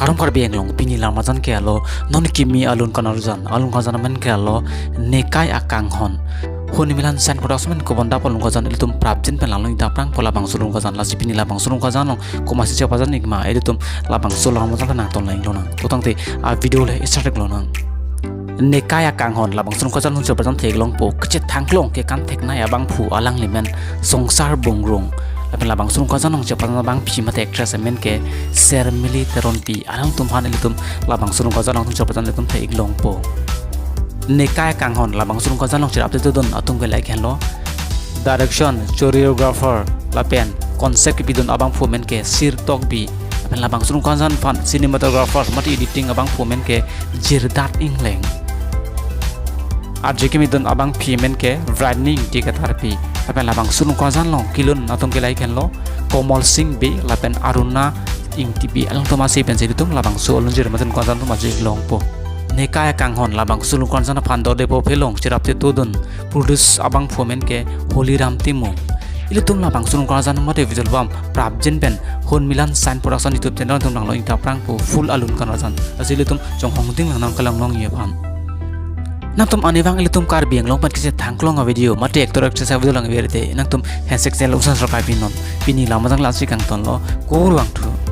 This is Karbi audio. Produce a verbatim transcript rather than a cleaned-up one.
Arum Karbi Anglong pini lam arjan ke alo, non kimi alun kanarjan, alun kanarjan amen ke alo, Nekai Akanghon. Hon Milan Sign Production amen kobondap alun kanarjan ilitum prapjin pen langnon ingtap prangpo labangso alun kanarjan, lasi pini labangso alun kanarjan along komatsi chepajan ikma ilitum labangso alun kanarjan pen nangtonlang lonang. To tangte a video le start lonang. Nekai Akanghon labangso alun kanarjan along chepajan theklongpo, kachethangklong ke kan theknei abangphu alangli men Songsar Bongrung. Lapen labangso alun kanarjan along chepajan abangpi mate actress amen ke Sermili Teronpi. Alangtum aphan ilitum labangso alun kanarjan along chepajan ilitum theklongpo. Nekai Akanghon labangso alun kanarjan along cherap te dodun atum ke like henlo. Direction, choreographer, lapen concept kepidun abangphu amen ke Sir Tokbi. Lapen labangso alun kanarjan aphan cinematographer mate editing abangphu amen ke Jirdat Ingleng. Arje kemidun abangpi amen ke Vradni Ingti Katarpi. Lapen labangso alun kanarjan along kelun atum ke like henlo, Komol Singh Bey lapen Aruna Ingtipi. Alangtum ase pensi ilitum labangso alun kanarjan alun kanarjan atum aje longpo. Nekai Akanghon labangso alun kanarjan aphan dodepo phelong cherap te dodun, produce abangphu amen ke Holiram Timung. Ilitum labangso alun kanarjan mate visual bom prapjin pen Hon Milan Sign Production YouTube channel atum langnon ingtap prangpo full alun kanarjan. Lasi ilitum chonghong ding langnang kelang long ye aphan. Nangtum anivang ilitum Karbi Anglong pen kachethangklong a video mate actor actress a video langver te nangtum handshake channel usan sarkai pinon. Pini lam arjan lasi kangtonlo, kurvangthu.